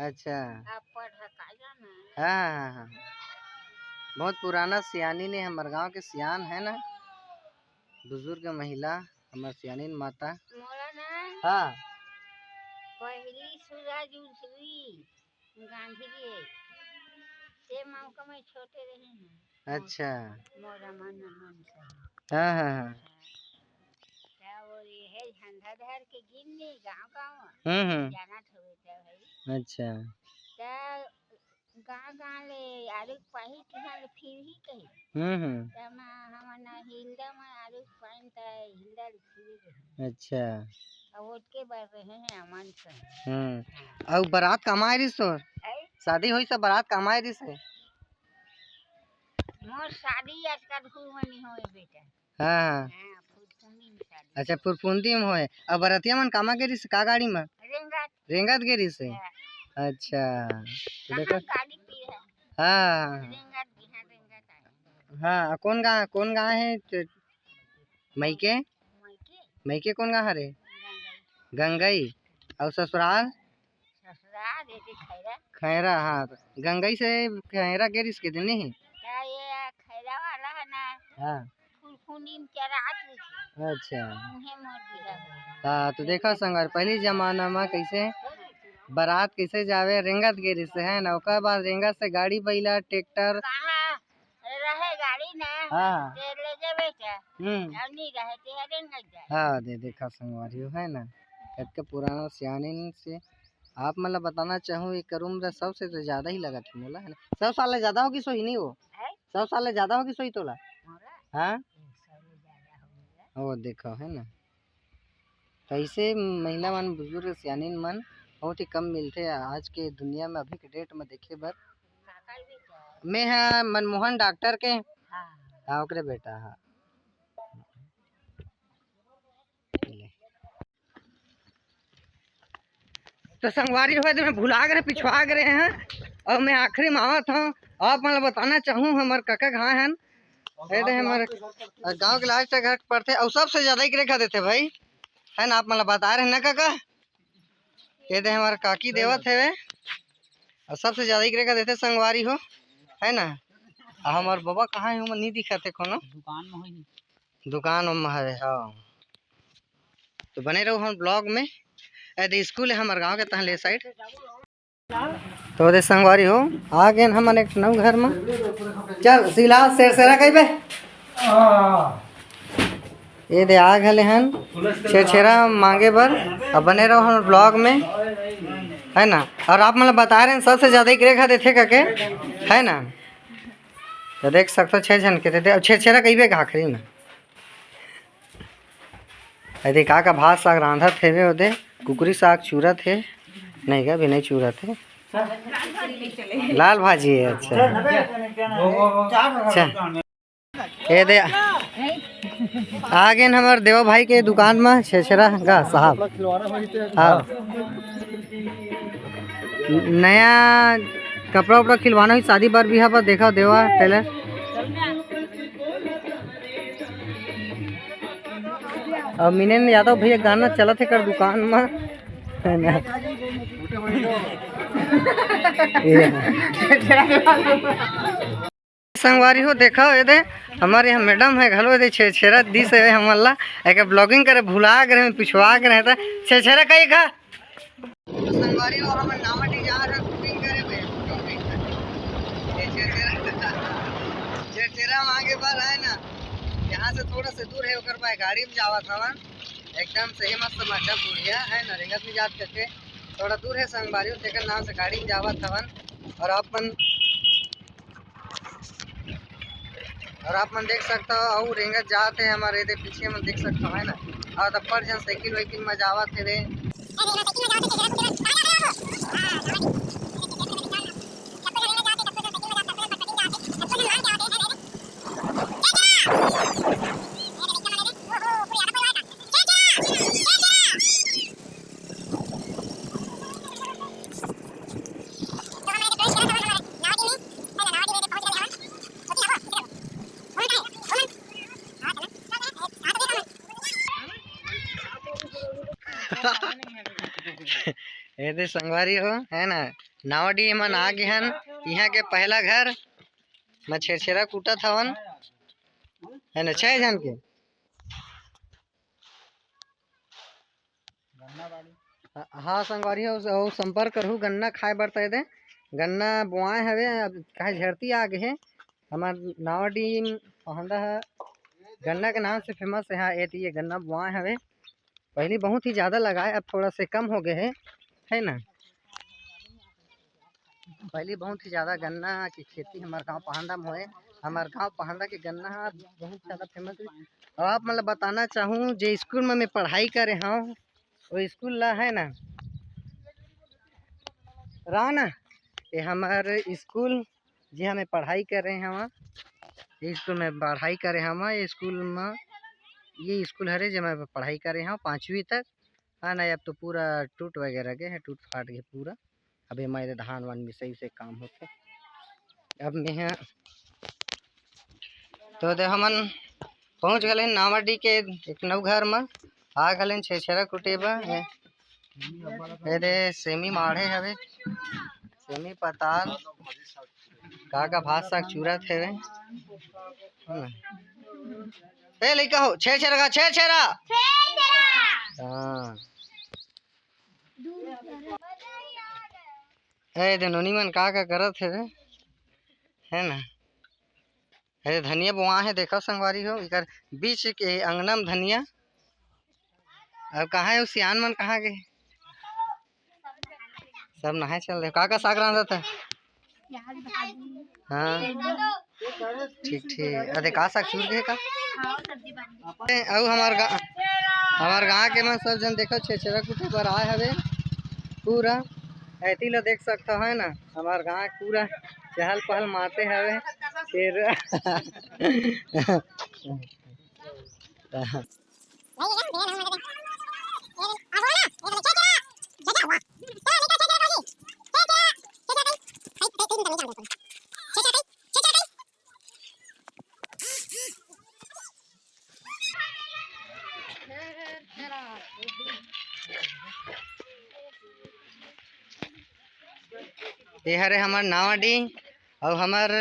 अच्छा। अब पढ़ का जाना। हाँ, हाँ, हाँ, हाँ। बहुत पुराना सियानी ने हमर गांव के सियान है ना, बुजुर्ग महिला। हमर सियानिन माता। मोला ना हाँ। पहली सूरज उठवी गांधी जी, ते मौका में छोटे रहे हैं। अच्छा। मोरा मन मन से। हाँ, हाँ, हाँ। क्या वो ये है झंडा धर के गिन ले गाँव गाँव। हम्म, हम्म। जाना थोड़े था भाई। अच्छा। क्या गाँव गाँव ले आलू पाही तिहां ले फिर ही कही। हम्म, हम्म। त मा हमन हिलदा मा आलू पाइन त हिलदा ले फिर रहे। अच्छा। अब ओतके बर रहे हैं अमन से। हम्म। अउ बारात कमाए रिस तोर? हैं? शादी होई सब बारात कमाए रिस हे? मोर शादी आजकल हुआ नहीं होए बेटा। हाँ, हाँ। हाँ, फुरफुंदी में शादी। अच्छा, फुरफुंदी में होए। अब बरतिया मन कामा गे रिस, का गाड़ी में? रेंगत। रेंगत गे रिस हे? हाँ। अच्छा। तो कहाँ देखो। गाड़ी की है? हाँ। रेंगत, बिहान रेंगत आए। हाँ, कौन गाँव, कौन गाँव है? तो मइके? मइके? मइके कौन गाँव हरे? गंगई। गंगई। अउ ससुराल? ससुराल, ये खैरा। खैरा, हाँ। गंगई से खैरा गे रिस के दिन नहीं? क्या ये खैरा वाला है ना? हाँ। फुरफुंदी में चरात रहिथे। अच्छा। उहे मोर बिहा होय। हाँ, तो देखा संगवारी, पहली जमाना में कैसे बारात कैसे जावे, रेंगत गे रिस हे ना, ओकर बाद रेंगत से गाड़ी बैला, ट्रैक्टर। कहाँ रहे गाड़ी ना, हाँ। ते ले जावे क्या? हम्म। अब नहीं रहे, ते रेंगत जाए। हाँ, दे देखा संगवारी हो, है ना, कतका पुराना सियानिन से आप मन ला बताना चाहूँ, एकर उम्र सबसे तो ज्यादा ही लगत हे मोला, है ना? सौ साल ले ज्यादा होगी सोही नहीं वो? हैं? सौ साल ले ज्यादा होगी सोही तोला? मोला? हाँ? सौ ले ज्यादा हो गया। वो देखो, है ना? तो ऐसे महिला मन, बुजुर्ग, सियानिन मन बहुत ही कम मिलथे आज के दुनिया में, अभी के date में देखे बर। काका भी तो। मैं हा मनमोहन डॉक्टर के। हाँ। हाँ, ओकरे बेटा हा। तो संगवारी हो, मैं भुला गए, पिछुआ गए हैं, अउ मैं आखिरी में आवत हूँ। आप मन ला बताना चाहूँ, हमर कका घाय हन, ये दे हमर गाँव के last घर पड़थे, अउ सबसे ज्यादा एकरे खा देथे भाई, है ना, आप मन ला बता रहे ना कका, ये दे हमर काकी देवत हे, अउ सबसे ज्यादा एकरे खा देथे संगवारी हो, है ना। अउ हमर बबा कहाँ हे, ओमन नहीं दिखत हे कोनो। दुकान में होही। दुकान में हवे, हाँ। तो बने रहो हम vlog में। ए दे स्कूल है हमर गांव के तहन ले साइड। तो दे संगवारी हो, आ गए हमन एक नव घर में। चल सिला सेरसेरा कहिबे। ये दे आ गए हन छेरछेरा मांगे बर। अब बने रहो हमर ब्लॉग में, है ना। और आप मतलब बता रहे हैं सबसे ज्यादा एक रेखा देथे करके, है ना। तो देख सकते हो छह झन के देते। अब छेरछेरा कहिबे का आखिरी में। अरे का का भात साग रांधत हेवे ओदे, कुकरी साग चूरत हे। नहीं का, अभी नहीं चूरत हे, लाल भाजी है। अच्छा, अच्छा। ये दे आ गए हमर देवा भाई के दुकान में छेरछेरा का साहब। हाँ, नया कपड़ा उपड़ा खिलवाना ही शादी बर बिहा पर। देखा देवा टेलर। और मिनेन यादव भैया गाना चलत हे कर दुकान में, है ना। ये संगवारी हो, देखा ये दे, हमारे यहाँ मैडम है घलो, ये दे छेरछेरा दिस है हमन ला। एक ब्लॉगिंग करे भुला के रहे, पिछुआ के रहे था। छेरछेरा कही का? तो संगवारी हो, हमन नावाडीह जा रहे हैं शूटिंग करे बे, शूटिंग नहीं करे। ये छेरछेरा, छेरछेरा मांगे बर है ना, यहाँ से थोड़ा से दूर है, ओकर बाद गाड़ी में जावत हवन। एकदम सही मस्त मजा बढ़िया है ना, रेंगत नहीं जात करके थोड़ा दूर है संगवारी हो, तेकर नाम से गाड़ी में जावत हवन। और आप मन और आप मन देख सकता हो, अउ रेंगत जात हे हमारे एदे पीछे मन देख सकता हो, है ना। और अब्बड़ झन साइकिल वाइकिल में जावत हे रे। एदे संगवारी हो, है ना, नावाडीह मन आ गे हन। इहाँ के पहला घर म छेरछेरा कूटत हवन, है ना, छह झन के। हाँ संगवारी हो, अउ संपर्क करहू गन्ना खाए बर। त एदे गन्ना बोआए हवे, अब काहे झरती आ गे हे। हमार नावाडीह पहंदा ह गन्ना के नाम से फेमस हे। हाँ, एती ये गन्ना बोआए हवे, पहली बहुत ही ज्यादा लगाए, अब थोड़ा से कम हो गए हे, है ना। पहली बहुत ही ज्यादा गन्ना की खेती हमार गांव पहांदा में होए। हमार गांव पहांदा के गन्ना ह बहुत ज्यादा फेमस हे। और आप मन ल बताना चाहूँ, जे स्कूल में मैं पढ़ाई करे हव, वो स्कूल ला है ना, रहा ना, ये हमार स्कूल, जिहाँ मैं पढ़ाई करे हव, ये स्कूल में पढ़ाई करे हव, ये स्कूल में, ये स्कूल हरे, जे मैं पढ़ाई करे हव पाँचवीं तक। हाँ, नहीं, अब तो पूरा टूट वगैरह गए है, टूट फाट गए पूरा। अब एमा एदे धान वान मिसई उसई काम होथे। अब मेहा तो दे हमन पहुँच गए नावाडीह के एक नव घर म, आ गए छेरछेरा कुटे बर। ए, एदे सेमी माढ़े हवे, सेमी पताल, का का भात साग चूरत हवे। ए लइका हो, छेरछेरा का, छेरछेरा। हाँ। ए दे नोनी मन का का करत हे रे, है ना। ए धनिया बोआ हे, देखो संगवारी हो, इकर बीच के अंगना में धनिया। अब कहाँ हे सियान मन, कहाँ गे? सब नहाए चल रहे। का का साग रांधत हे? हाँ, ठीक ठीक। अरे का साग चूर के का? ए, अउ हमार गा-, हमार गाँव के मन सब जन देखो छेरछेरा कुटे बर आए हवे। पूरा एती ला देख सकता है ना, हमार गाँव पूरा चहल पहल माते हवे। फिर ये हरे हमर नावाडीह अउ हमर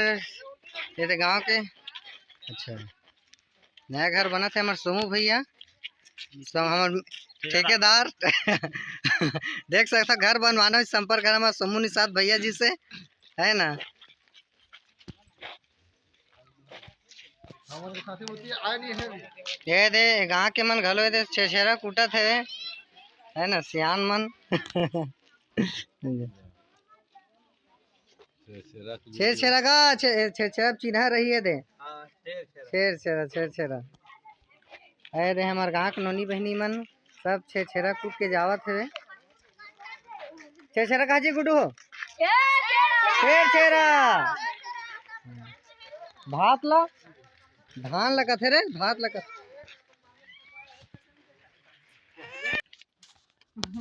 ये दे गांव के। अच्छा, नया घर बनत हे हमर सोमू भैया। सब हमर ठेकेदार। देख सकता, घर बनवाना है, संपर्क करना सोमू निषाद भैया जी से, है ना? ये दे, गाँव के मन घलो ये दे, छेरछेरा कूटत हे, है ना, सियान मन। छेरछेरा का, छे-, छेरछेरा चिन्हा रही है दे। छेरछेरा, छेरछेरा। अरे दे, हमार गाँव के नोनी बहिनी मन सब छेरछेरा कूट के जावत हवे। छेरछेरा कहा जी गुड्डू हो? छेरछेरा। भात ला, धान ला कथे रे, भात ला कथे।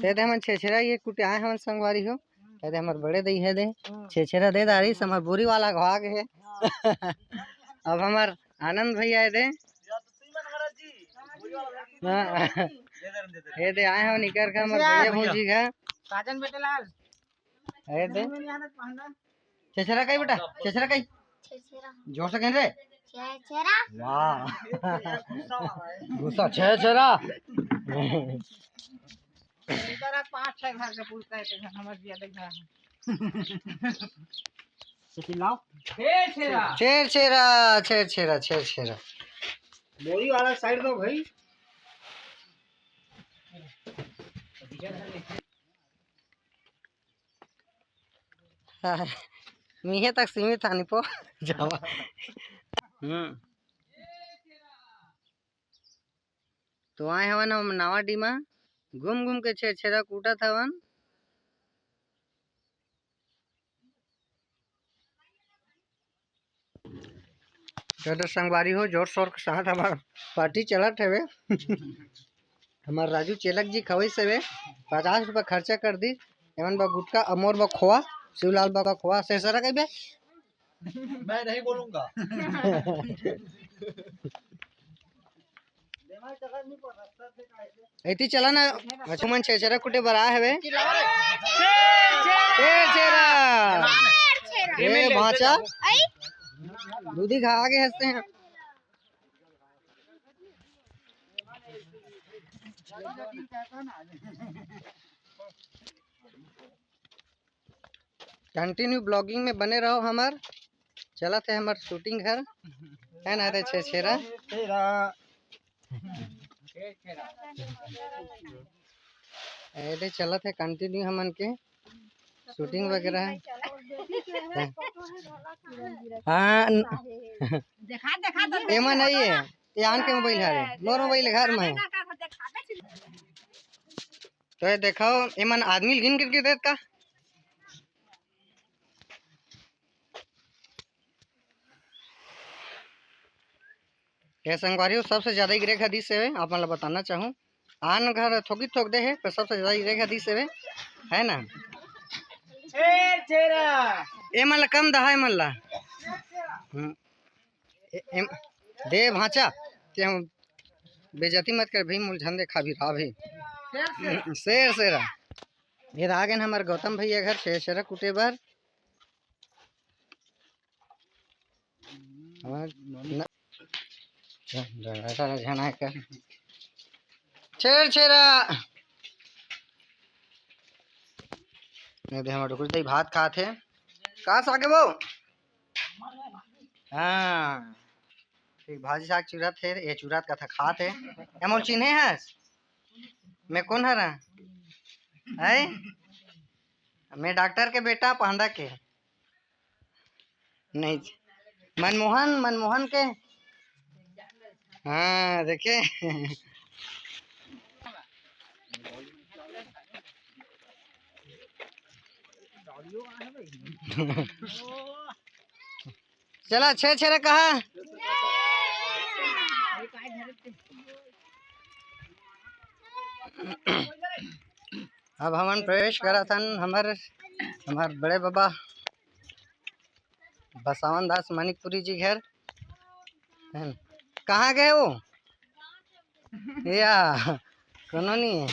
ते दे हमन छेरछेरा ये कुटे आए हमन संगवारी हो। ते दे हमर बड़े दई हे दे। छेरछेरा दे दारी हमर बोरी वाला घाग हे। अब हमर आनंद भैया हे दे। हाँ। हे दे आए हमन इकर का हमर भैया भौजी का। साजन बेटे लाल। हे दे। छेरछेरा कही बेटा, छेरछेरा कही। छेरछेरा। जोर से कहीं रे। छेरछेरा। वाह। गुस्सा, छेरछेरा। इधर पाँच छह घर के पूछता है, तो हमारे ज्यादा घर है। तो चिल्लाओ। छेरछेरा। छेरछेरा, छेरछेरा, छेरछेरा। बोरी वाला साइड दो भाई। हाँ, मीहे तक सीमित आनी पो जावा। हम्म। तो आए हवन हम नावा डीमा, घूम घूम के छेरछेरा कूटत हवन। तो संगवारी हो, जोर शोर के साथ हमार पार्टी चलत हवे। हमार राजू चेलक जी खवई से हवे, पचास रुपया खर्चा कर दी। एमन बा गुटखा, अमोर बा खोआ, शिवलाल बा खोआ। छेरछेरा कहिबे? मैं नहीं बोलूंगा। एती चला ना, अच्छा मन छेरछेरा कुटे बर आए हवे। छेरछेरा। ए भांचा। दूधी खा आगे हंसते हैं। कंटिन्यू ब्लॉगिंग में बने रहो हमर। चलत हे हमर शूटिंग घर, है ना रे छेरछेरा? छेरछेरा। ए दे चलत हे कंटिन्यू हमन के शूटिंग वगैरह। हाँ, न-, देखा, देखा तो एमा नहीं है, ये आन के मोबाइल हरे, मोर मोबाइल घर में है। तो ये देखो, एमन आदमी गिन गिन के देत का। ये संगवारी हो, सबसे ज्यादा इकरे घर दिस हवे, आप मन ला बताना चाहूँ। आन घर थोकी थोक दे हे, पर सबसे ज्यादा इकरे घर दिस हवे, है ना? छेरछेरा। ए मन ला कम दहाय मन ला। हम्म। ए, ए, दे भांचा, ते हम बेइज्जती मत कर भाई, मोल झन देखा भी रहा भाई। छेरछेरा। ये आ गए हमर गौतम भैया घर छेरछेरा कुटे बर। हमर न-, झन आए कर। छेरछेरा। ये दे हमर डुकुर दई भात खात हे। का साग हे वो? हाँ। ठीक, भाजी साग चुरत हे, ये चुरत कथा खात हे। ए मोल चिन्हे हस? मैं कोन हरा? हैं? मैं डॉक्टर के बेटा, पांडा के। नहीं। मनमोहन, मनमोहन के। हाँ, देखे। चला, छेरछेरा कहा। अब हमन प्रवेश करत हन हमर, हमर बड़े बाबा बसावन दास मणिपुरी जी घर। हैं? कहाँ गए वो? या, कोनो नहीं है।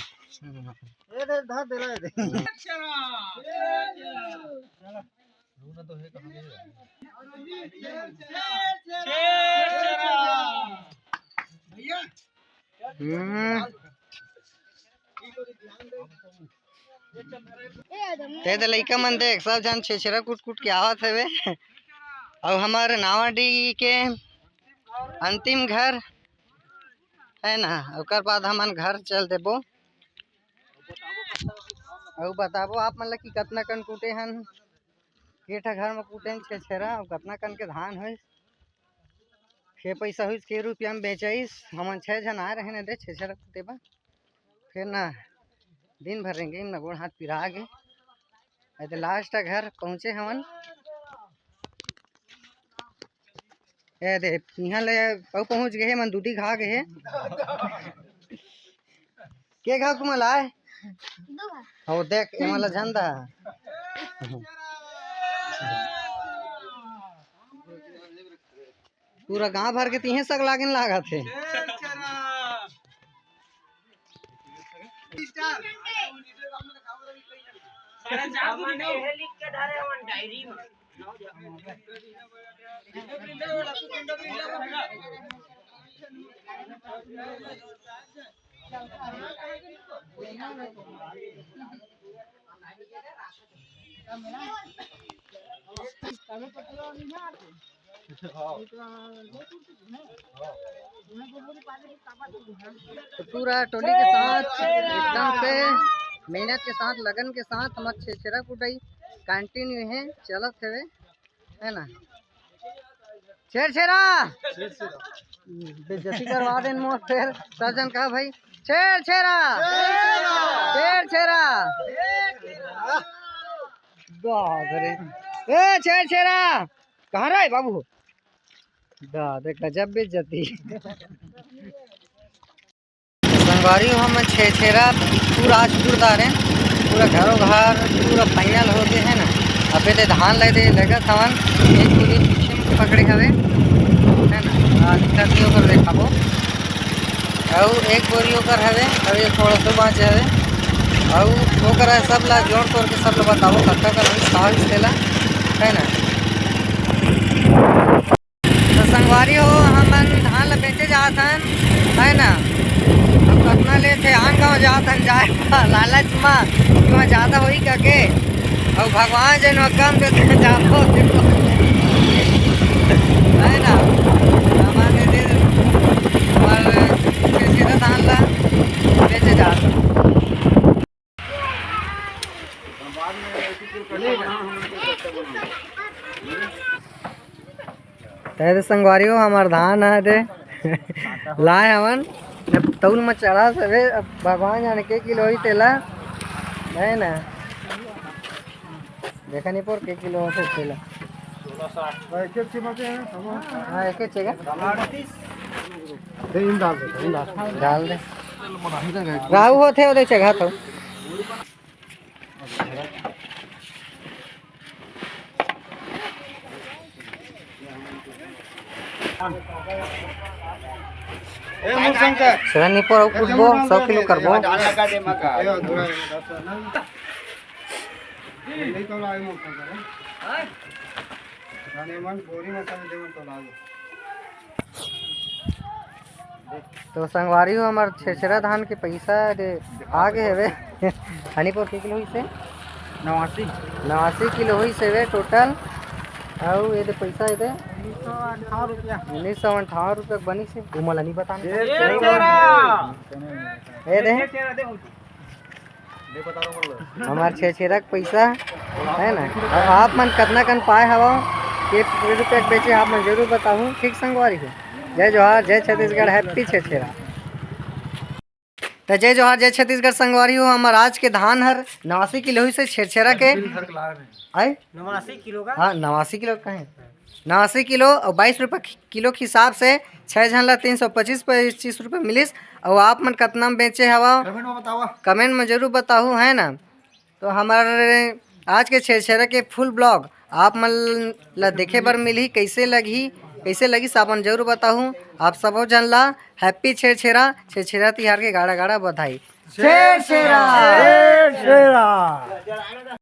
ए, दे, धर दे, ला दे। भैया, हम्म। ते दे लइका मन देख, सब झन छेरछेरा कूट कूट के आवत हवे। अउ हमर नावाडीह के अंतिम घर है ना, ओकर बाद हमन घर चल देबो। अउ बताबो आप मन ला कि कतना कन कूटे हन, के ठा घर म कूटे हन छेरछेरा, अउ कतना कन के धान होइस, के पैसा होइस, के रुपया म बेचाइस। हमन छह झन आए रहेन एदे छेरछेरा कूटे बर, फिर ना दिन भर रेंगे ना, गोड़ हाथ पिरा गे। एदे लास्ट घर पहुँचे हमन। ए दे, इहाँ ले अउ पहुँच गे हे, मन दूधी घा गे हे। के घा कुमल आय? हो देख, एमन ला जानता। पूरा गांव भर के तिहे सग लागिन लागत हे। तो पूरा टोली के साथ एकदम से मेहनत के साथ, लगन के साथ हमर छेरछेरा कुटाई कंटिन्यू हे, चलत हवे, है ना? छेरछेरा। बेइज्जती करवा देन मोर, फिर सब झन कहा भाई, छेरछेरा, छेरछेरा। बाप रे। ए छेरछेरा, कहाँ रहे बाबू? दा देख, गजब बेइज्जती। संगवारी हो, हमन छेरछेरा पूरा आज टूर डारेन, पूरा घरो घर पूरा फाइनल हो गे है ना। अबे ते धान ले दे लगत हवन, एक बोरी पीछे में पकड़े हवे, है ना, आ, दिक्कत नहीं ओकर देखाबो। अउ एक बोरी ओकर हवे, अउ ये थोड़ा सा बाँचे हवे, अउ ओकर सब ला जोड़ तोड़ के सब ला बताबो, कतका कर होइस, का होइस तेला, है ना। तो संगवारी हो, हमन धान ल बेचे जात हन, है ना। अब कतना लेथे, आन गाँव जात हन, जाए ला लालच म, कि वहाँ जादा होही कहिके। अउ भगवान जन वहाँ कम देथे, जाबो, है ना। हमन एदे, हमर छेरछेरा धान ल बेचे जात हन। तय तो संगवारी हो, हमर धान है दे। लाए हवन, जब तौल में चढ़ा सवे, अब भगवान जाने के किलो होई तेला, है ना? देखा नहीं पर के किलो होथे तेला। हाँ, एक एक चेगा। दे, इन डाल दे, इन डाल। डाल दे। राहु होथे, ओदे चघा तो। ए, मूल शंकर। सरनी पर कुटबो, सौ किलो करबो। ए, थोड़ा ये दस है ना। नहीं तो लाए मूल शंकर, हैं? जाने मन बोरी में सब देवन तो लागे। तो संगवारी हो, हमार छेरछेरा धान के पैसा दे आ गए हवे। हनी पर के किलो होइस हे? नवासी। नवासी किलो होइस हवे टोटल। अउ ये दे पैसा ये दे। उन्नीस सौ अंठावन रुपया। उन्नीस सौ अंठावन रुपया बनिस हे। वो मोला नहीं बताना। छेरछेरा। ये दे। छेरछेरा दे। हमार छेरछेरा के पैसा है ना, अउ आप मन कतना कन पाए हवा, के रुपया के बेचे, आप मन जरूर बताहू। ठीक संगवारी हो, जय जोहार, जय छत्तीसगढ़, happy छेरछेरा। तो जय जोहार, जय छत्तीसगढ़ संगवारी हो, हमार आज के धान हर नवासी किलो होइस हे छेरछेरा के। आए? नवासी किलो का? हाँ, नवासी किलो का है। नवासी किलो अउ बाईस रुपये कि-, किलो के हिसाब से छः झन ला तीन सौ पच्चीस पच्चीस रुपये मिलिस। अउ आप मन कतना में बेचे हवा, कमेंट में बतावा। कमेंट में जरूर बताहू, है ना। तो हमार आज के छेरछेरा के full vlog आप मन ला देखे बर मिलही, कैसे लगही, कैसे लगिस आप मन जरूर बताहू। आप सबो झन ला happy छेरछेरा, छेरछेरा तिहार के गाड़ा गाड़ा बधाई। छेरछेरा। छेरछेरा।